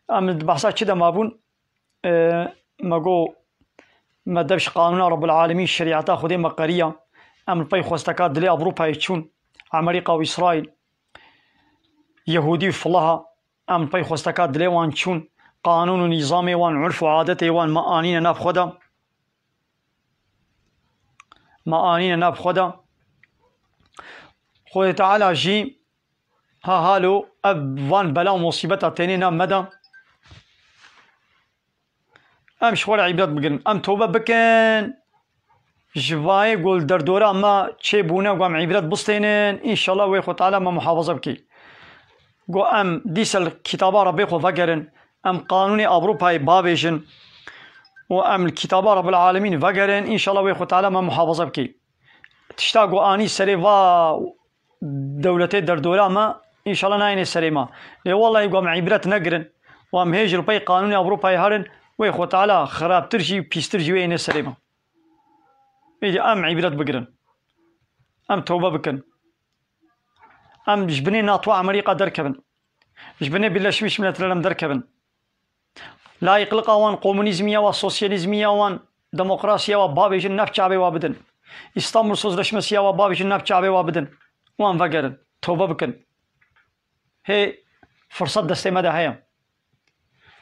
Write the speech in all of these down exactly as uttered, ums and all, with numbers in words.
Em li behsa çi de mabûn? E, me got, me dev ji qanûna Rabbul Alemîn, şerîeta Xwedê me qeriya. Em li pey xwesteka dilê Ewropayê çûn. Amerîka û Îsraîl, Yehûdî û filaha. Em li pey xwesteka dilê wan çûn. Qanûn û nîzamê wan, urf û adetê wan me anîne nav xwe de. Me anîne nav xwe de. Xwedê Teala jî ha halo ev van bela û musîbeta tênê nav me de. Em ji xwe re îbret bigirin. Em tobe bikin. Ji vayê ku li derdora me çêbûne, ku em îbret bistênin, înşallah wê Xwe Teala me muhafaza bikî. Ku em dîsa li kitaba Rebbê xwe vegerin, em qanûnê Ewropayê bavêjin û em li kitaba Rebbul Alemîn vegerin, înşallah wê Xwe Teala me muhafaza bikî. Tişta ku anî serê va dewletê derdora me, înşallah nayêne serê me. Lê wellahî ku em îbret negirin û em hê ji li pey qanûnê Ewropayê herin, wê Xwe Teala xirabtir jî, pîstir jî wê êne serê me. Êdî em îbret bigirin. Em tewbe bikin. Em ji binê NATO Amerîka derkevin. Ji binê Birleşmiş Milletler em derkevin. Layîqliqa wan, komunîzmiya wan, sosyalîzmiya wan, demokrasiya wan bavêjin, nav çavê wan bidin. Îstanbul Sözleşmesiya wan bavêjin, nav çavê wan bidin. Wan vegerin. Tewbe bikin. Hê firsat destê me de heye.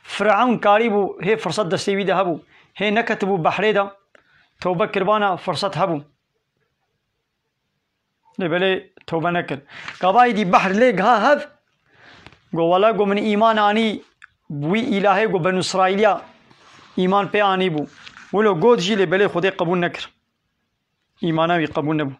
Firewn karîbû, hê firsat destê wî de hebû. Hê neketibû behrê de, tewbe kiribana firsat hebû. Lê belê tewbe nekir. Gava êdî behr lê giha hev, got, wela, got, min îman anî wî îlahê, got, Benû Îsraîliya îman pê anîbû. Wilo got jî, lê belê Xwedê qebûl nekir. Îmana wî qebûl nebû.